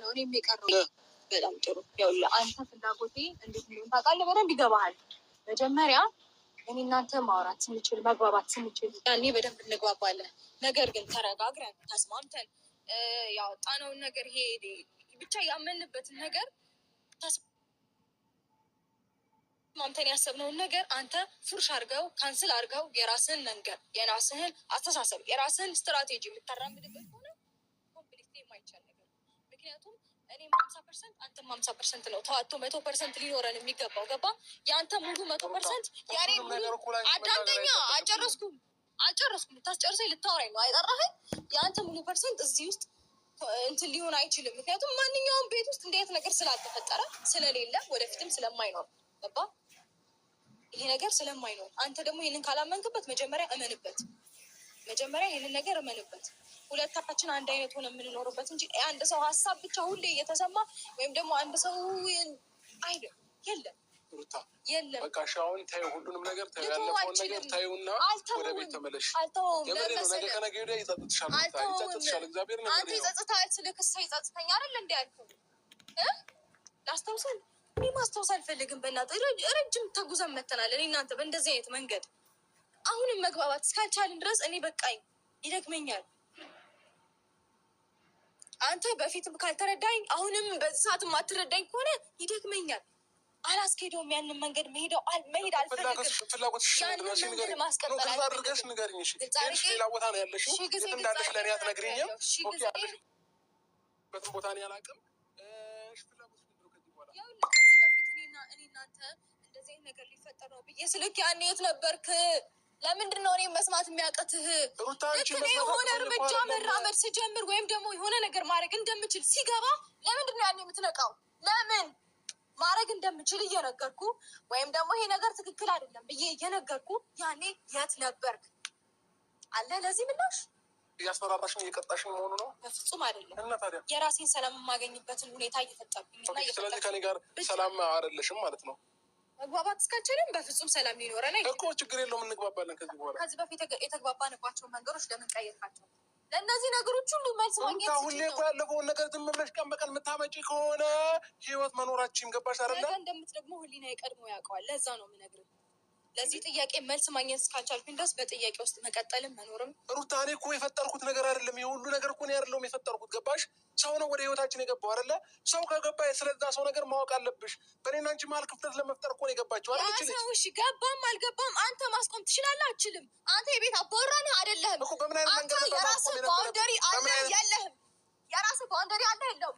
ነው እኔም የቀረው። በጣም ጥሩ። ይኸውልህ አንተ ፍላጎቴ እንዴት እንደሆነ ታውቃለህ፣ በደንብ ይገባሃል። መጀመሪያ እኔ እናንተ ማውራት ስንችል፣ መግባባት ስንችል ያኔ በደንብ እንግባባለን። ነገር ግን ተረጋግረን ተስማምተን ያወጣነውን ነገር ይሄ ብቻ ያመንበትን ነገር ተስማምተን ያሰብነውን ነገር አንተ ፉርሽ አድርገው cancel አድርገው የራስህን መንገድ፣ የራስህን አስተሳሰብ፣ የራስህን ስትራቴጂ የምታራምድበት ከሆነ completely የማይቻል ነገር ነው። ምክንያቱም እኔም 50% አንተም 50% ነው ተዋቶ 100% ሊኖረን የሚገባው፣ ገባ? የአንተ ሙሉ 100% የኔ ሁሉንም ሙሉ ነገር እኮ ላንቺ መናገር አዳምጠኛ። አይጠበቅብኝም። አልጨረስኩም፣ አልጨረስኩም። ልታስጨርሰኝ ልታወራኝ ነው አይጠራኸኝ። የአንተ ሙሉ percent እዚህ ውስጥ እንትን ሊሆን አይችልም። ምክንያቱም ማንኛውም ቤት ውስጥ እንዲህ አይነት ነገር ስላልተፈጠረ፣ ስለሌለ፣ ወደፊትም ስለማይኖር፣ ገባ? ይሄ ነገር ስለማይኖር አንተ ደግሞ ይህንን ካላመንክበት መጀመሪያ እመንበት። መጀመሪያ ይህንን ነገር እመንበት። ሁለታችን አንድ አይነት ሆነ የምንኖርበት እንጂ አንድ ሰው ሀሳብ ብቻ ሁሌ እየተሰማ ወይም ደግሞ አንድ ሰው አይደለም፣ የለም። ሩታ፣ የለም። በቃ እሺ፣ አሁን ተይው፣ ሁሉንም ነገር ተይው፣ ልተወው ያለፈውን ነገር አልችልም። ተይውና ወደ አልተውም። ቤት ተመለሽ። አልተወውም። የምሬ ለምን ነው። ነገ መሰለህ? ከነገ ወዲያ ይጸጥትሻል ሩታ፣ አልተወውም። ይጸጥትሻል። እግዚአብሔር አንተ ነገር ነው። ይጸጽታል ስልክ እሷ ይጸጽተኛል አይደል እንዴ ያልኩህ እ ላስታውሰን እኔ ማስታወስ አልፈልግም። በእናትህ ረጅም ተጉዘን መተናል። እኔ እናንተ በእንደዚህ አይነት መንገድ አሁንም መግባባት እስካልቻልን ድረስ እኔ በቃኝ፣ ይደክመኛል። አንተ በፊትም ካልተረዳኝ አሁንም በዚህ ሰዓት የማትረዳኝ ከሆነ ይደክመኛል። አላስኬደውም። ያንን መንገድ መሄድ አልፈልግም። ፍላጎትሽ ያንን ምንድን ነው? እሺ መንገድ ንገሪኝ። ማስቀጠል ነው ግልጽ አድርገሽ አልፈልግም። ንገሪኝ። እሺ ግልጽ ሄድሽ አድርጌ ሌላ ቦታ ነው ያለሽው። ሺህ ጊዜ የት ግልጽ እንዳለሽ ለእኔ አድርጌ አትነግሪኝም። ተናግሬያለሁ። ሺህ okay ጊዜ ያለሽበትን ቦታ እኔ አላውቅም። እሺ ፍላጎትሽ ምንድን ነው ከዚህ በኋላ? ይኸውልህ ከዚህ በፊት እኔ እናንተ እንደዚህ አይነት ነገር ሊፈጠር ነው ብዬ ስልክ ያኔ የት ነበርክ? ለምንድን ነው እኔ መስማት የሚያቅትህ? ሩታ፣ አንቺ ልክ እኔ መስማት የሆነ አቅቶኝ እኮ እርምጃ አይደለም። መራመድ ስጀምር ወይም ደግሞ የሆነ ነገር ማድረግ እንደምችል ሲገባ ለምንድን ነው ያኔ የምትነቃው? ለምን ማድረግ እንደምችል እየነገርኩ ወይም ደግሞ ይሄ ነገር ትክክል አይደለም ብዬ እየነገርኩ ያኔ የት ነበርክ? አለ ለዚህ ምላሽ? እያስፈራራሽኝ እየቀጣሽኝ መሆኑ ነው። በፍጹም አይደለም። እና ታዲያ? የራሴን ሰላም የማገኝበትን ሁኔታ እየፈጠርኩኝ እና okay፣ ስለዚህ እየፈጠርኩ ከኔ ጋር ብቻ ሰላም አይደለሽም ማለት ነው መግባባት እስካልቻልን በፍጹም ሰላም ሊኖረን አይችልም። እኮ። ችግር የለውም፣ እንግባባለን ከዚህ በኋላ። ከዚህ በፊት የተግባባንባቸውን መንገዶች ለምን ቀየርካቸው? ለእነዚህ ነገሮች ሁሉ መልስ ማግኘት ሩታ፣ ሁሌ ስችል እኮ ነው። ያለፈውን ነገር ዝም ብለሽ ቀን በቀን የምታመጪ ከሆነ ህይወት መኖራችን ገባሽ አይደለ? ነገ እንደምትደግሞ ህሊና የቀድሞ ያውቀዋል። ለዛ ነው የምነግርህ። ለዚህ ጥያቄ መልስ ማግኘት እስካልቻልኩኝ ድረስ በጥያቄ ውስጥ መቀጠልም መኖርም ሩታ፣ እኔ እኮ የፈጠርኩት ነገር አይደለም። ይሄ ሁሉ ነገር እኮ እኔ አይደለሁም የፈጠርኩት። ገባሽ? ሰው ነው ወደ ህይወታችን የገባው አይደለ? ሰው ከገባ ስለዛ ሰው ነገር ማወቅ አለብሽ። በእኔና አንቺ መሀል ክፍተት ለመፍጠር እኮ ነው የገባችው ያ አይደል? እች ልጅ ሰው እሺ ገባም አልገባም አንተ ማስቆም ትችላለህ? አችልም። አንተ የቤት አባወራ ነህ አይደለህም? እኮ በምን አይነት አንተ መንገድ ነበር የራስህ ማስቆም የነበረብኝ? boundary አለ በምን አይነት የለህም? የራስህ boundary አለ የለውም?